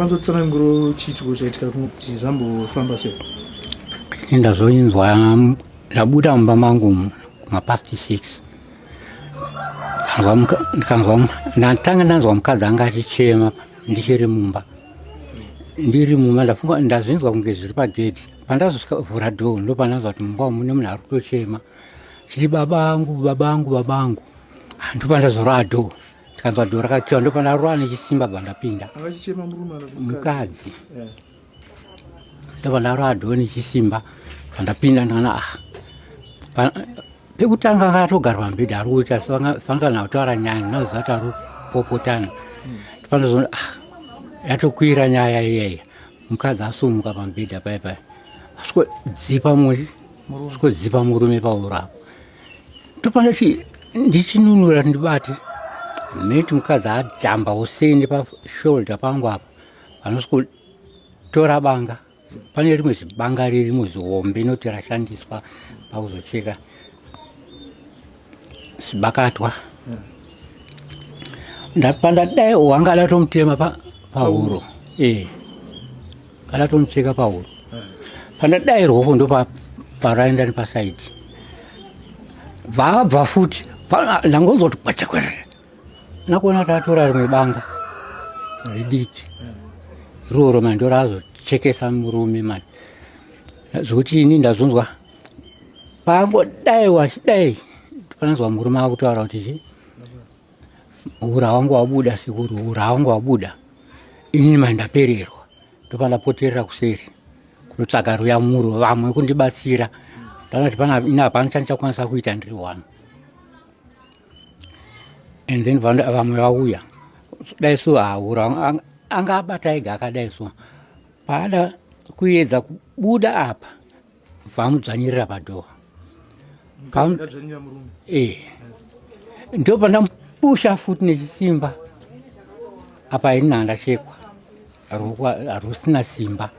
Unokwanisa kutsanangura chiitiko chaitika kuti zvambofamba sei? Ndazoinzwa ndabuda mumba mangu kumapast 6, ndikanzwa, ndatanga ndanzwa mukadzi anga achichema ndichiri mumba. Ndiri mumba, ndafunga ndazvinzwa kunge zviri pagedhi. Pandazosvika door, ndo pandanzwa kuti mumba umu mune munhu ari kutochema, chiri, "Baba angu, baba angu, baba angu." Ndopandazorova door, ndikanzwa door rakakiwa. Ndopandarova nechisimba, bva ndapinda. Akachichema murume kana mukadzi? Mukadzi. Ndopandarova door nechisimba, pandapinda ndikaona, ah, pekutanga anga atogara pamubhedha, ari kuita fangana kutaura nyaya, ndinoziva kuti ari kupopotana. Pandozoona, ah, yatokwira nyaya iyeye. Mukadzi asumuka pamubhedha pai pai, asvikodzipa muri, asvikodzipa murume pauro apo. Ndopandati ndichinunura ndibate meti, mukadzi ajamba usei nepashoulder pangu apa, anosvikotora banga. Pane rimwe zibanga ririmo zihombe inoti rashandiswa pakuzocheka zibakatwa. Pandadai wanga ada tomutema pahuro, e kada tomucheka pahuro. Pandadai rwoko, ndo paraenda nepasaidi, bvaabva futi. Ndangonzwa kuti kwachakwere, nakuona kuti atora rimwe banga ridiki iroro mani, ndo razochekesa murume mani, zvekuti ini ndazonzwa pangodai wachidai, panonzwa murume akutaura kuti chi, "Ura wangu wabuda, sekuru, ura wangu wabuda." Inini mani ndapererwa, ndopandapoterera kuseri kunotsvaga ruyamuro, vamwe kundibatsira. Ndaona kuti pana ini hapana chandichakwanisa kuita, ndiri one. And then vamwe vauya dai so, haura anga abata ega akadai so. Paada kuedza kubuda apa, vamudzvanyirira padoor. Ndadzvanyira murume? E, ndo pandamupusha futi nechisimba apa, ini handachekwa, ruoko harusina simba.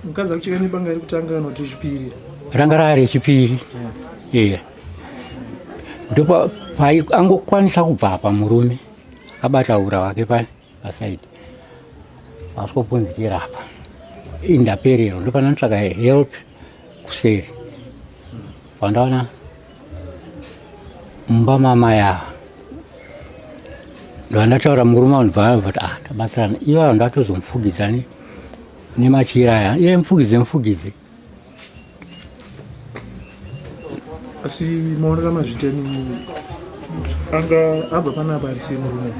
Mukadzi akucheka nebanga iri kutanga kana kuti rechipiri? Ranga rari rechipiri, iya. Ndo angokwanisa kubva apa, murume akabata ura wake pasaidi, asikopunzikira apa. Indapererwa, ndo pandanotsvaga help kuseri, pandaona mumba mamai ava, ndovandataura murume wanobva kuti, ah, tabatsirana. Ivava ndatozomufugidza nemachira aya, iye mufugidze, mufugidze. Asi maonero amazviita ni anga abva panapa ari sei murume?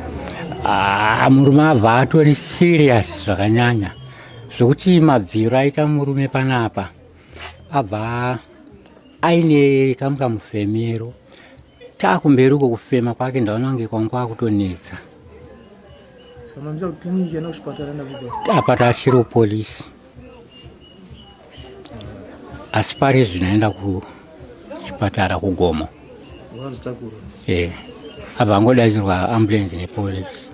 Ah, murume abva atori serious zvakanyanya, zvokuti mabviro aita murume panapa, abva aine kamwe kamufemero. Taakumberi uko, kufema kwake ndaona kunge kwangu kwakutonetsa. Saka mamisa kukliniki kana kuchipatara ndakupa? Apa tachiri kupolisi, asi pari zvino aenda kuchipatara kuGomo. Wakazotakura? E, abva angodaidzirwa ambulance nepolisi.